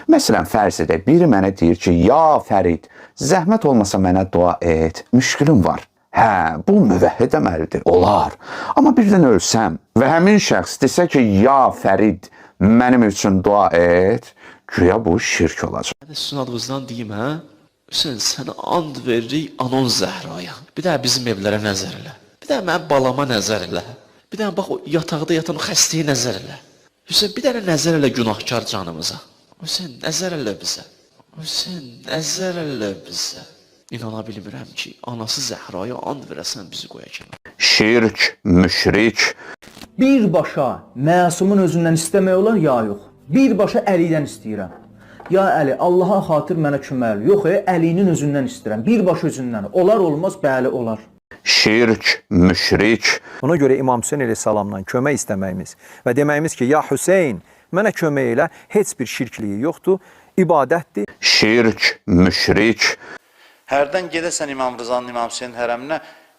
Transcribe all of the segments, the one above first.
Məsələn, fərz edək, biri mənə deyir ki, ya Fərid, zəhmət olmasa mənə dua et, müşkülüm var. Hə, bu müvəhhid əməlidir, olar. Amma birdən ölsəm və həmin şəxs desə ki, ya Fərid, mənim üçün dua et, güya bu şirk olacaq. Mən də sizin adınızdan deyim, hə? Hüseyn, sənə and veririk Anon Zəhraya. Bir də bizim evlərə nəzər elə. Bir də mənim balama nəzər elə. Bir də bax o yataqda yatan o xəstəyə nəzər elə. Hüseyn, bir dənə nəzər elə günahkar canımıza. Hüseyn, nəzər elə bizə. Hüseyn, nəzər elə bizə. İnana bilmirəm ki, anası Zəhraya and verəsən bizi qoya kənara. Şirk, müşrik, Birbaşa məsumun özündən istəmək olar ya yox? Birbaşa Əlidən istəyirəm. Ya Əli, Allaha xatir mənə kömək el. Yox, Əlinin özündən istəyirəm. Birbaşa özündən. Olar olmaz, bəli olar. Şirk, müşrik, Ona görə İmam Hüseyn əleyhissalamdan kömək istəməyimiz və deməyimiz ki, ya Hüseyn, mənə kömək elə, heç bir şirkliyi yoxdur, ibadətdir. Şirk, müşrik, Hərdən gedəsən İmam Rızanın, İmam Hüseynin hərəminə,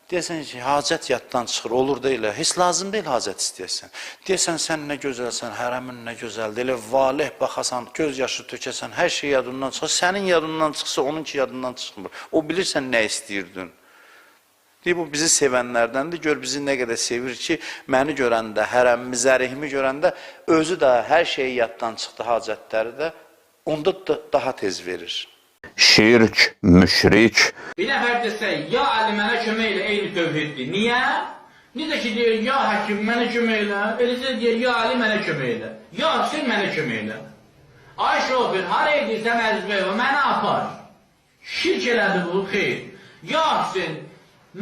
deyəsən ki, hacət yaddan çıxır, olur da elə. Heç lazım deyil hacət istəyəsən. Deyəsən sən nə gözəlsən, hərəmin nə gözəldir. Elə valeh baxasan, göz yaşı tökəsən, hər şey yadından çıxır. Sənin yadından çıxsa, onunki yadından çıxmır. O bilirsən nə istəyirdin. Deyir, bu bizi sevənlərdəndir. Gör bizi nə qədər sevir ki, məni görəndə, hərəmimi, zərihimi görəndə özü də hər şeyi yaddan çıxdı, hacətləri də, onda da daha tez verir. Şirk, müşrik, Bir nəfər desə, ya Əli mənə kömək elə, eyni tövhiddir. Niyə? Necə ki deyir, ya həkim mənə kömək elə, eləcə də deyir, ya Əli mənə kömək elə, ya Hüseyn mənə kömək elə. Ay şoför, haraya gedirsən Əziz bəy, məni apar. Şirk elədi bu, xeyr. Ya Hüseyn,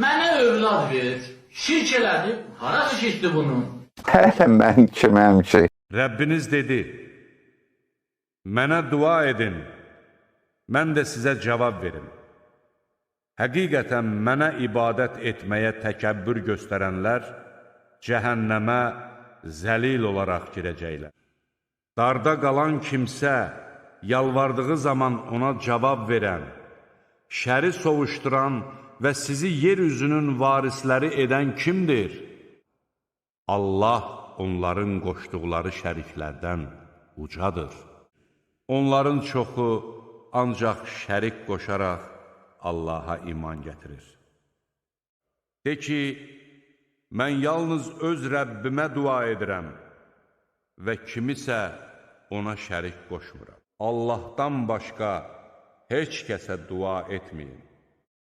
mənə övlad ver. Şirk elədi, harası şirkdir bunun? Hələ mən kiməm ki? Rəbbiniz dedi, mənə dua edin, mən də sizə cavab verim. Həqiqətən mənə ibadət etməyə təkəbbür göstərənlər cəhənnəmə zəlil olaraq girəcəklər. Darda qalan kimsə yalvardığı zaman ona cavab verən, şəri sovuşduran və sizi yer üzünün varisləri edən kimdir? Allah onların qoşduqları şəriklərdən ucadır. Onların çoxu ancaq şərik qoşaraq Allaha iman gətirir. De ki, mən yalnız öz Rəbbimə dua edirəm və kimisə ona şərik qoşmuram. Allahdan başqa heç kəsə dua etməyin.